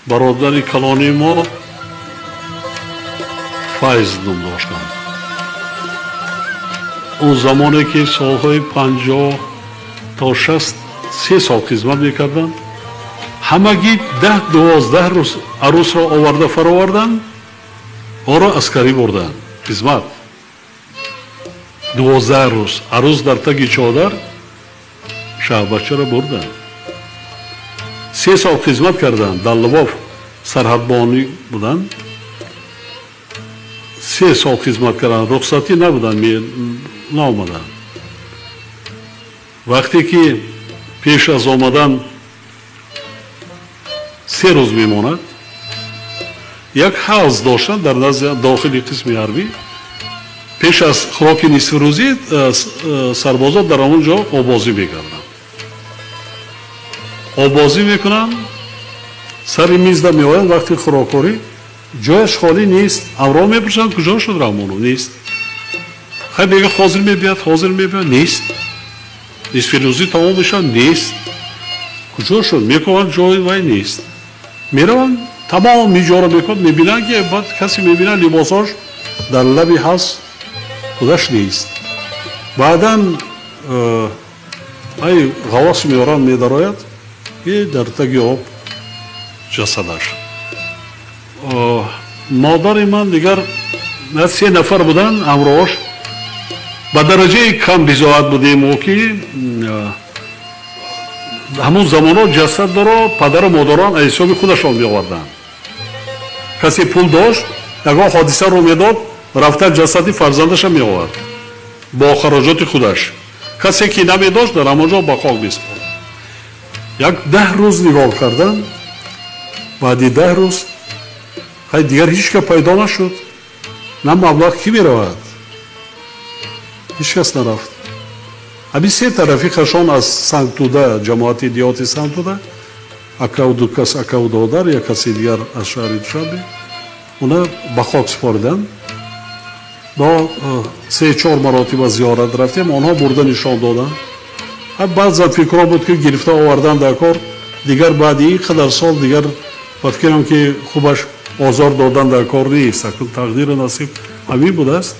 Бародари калони мо Файз ном доштанд. Он замоне ки солҳои 50 то 60 се сол хизмат мекарданд, ҳамагӣ 10-12 рӯз арӯсро оварда фароварданд, оро аскарӣ бурданд хизмат. 12 рӯз арӯс дар таги чодар шаҳбачаро бурданд. 3 сол хизмат карданд, дар Лвов сарҳадбонӣ буданд. 3 сол хизмат карданд, рухсатӣ набуданд, наомаданд. Вақте ки пеш аз омадан 3 рӯз мемонад, як ҳавз доштанд дар назди дохили қисми ҳарбӣ. Пеш аз хӯроки нисфирӯзӣ сарбозон дар он ҷо обозӣ мекарданд. Обозӣ мекунанд, сари мизда меоянд, вақти хӯрокхӯрӣ ҷояш холӣ нест. Ҳамроҳ мепурсанд, куҷо шуд Раҳмонов? Нест. Хай мега ҳозир мебиёд, ҳозир мебиёд, нест. Нисфирӯзӣ тамом мешавад, нест. Куҷо шуд? Мекунанд, ҷои вай нест. Мераванд, тамом иҷора мекунанд, мебинанд ки баъд касе мебинад либосҳош дар лаби ҳавз худаш нест. Баъдан ай ғавос меоранд, медарояд ки дар таги об ҷасадаш. Модари ман дигар 3 нафар буданд ҳамроҳаш. Ба дараҷаи кам бизоат будем мо ки ҳамон замонҳо ҷасадро падару модарон аз ҳисоби худашон меоварданд. Касе пул дошт, ягон ҳодиса рӯ медод, рафта ҷасади фарзандаша меовард бо хароҷоти худаш. Касе ки намедошт, дар ҳамон ҷо ба хок месупорд. Як 10 рӯз нигоҳ карданд. Баъди 10 рӯз хай дигар ҳеҷ ка пайдо нашуд. На маблағ кӣ меравад? Ҳеҷ кас нарафт. Ҳамин 3 рафиқашон аз Сангтуда, ҷамоати деҳоти Сангтуда, акаву ду кас, акаву додар, як каси дигар аз шаҳри Душанбе, уна ба хок супориданд. Мо 3-4 маротиба зиёрат рафтем, онҳо бурда нишон доданд. Баъзан фикрҳо буд ки гирифта овардан дар кор, дигар баъди ин қадар сол дигар ба фикрам ки хубаш озор додан дар кор нест. Акун тақдиру насиб ҳамин будааст.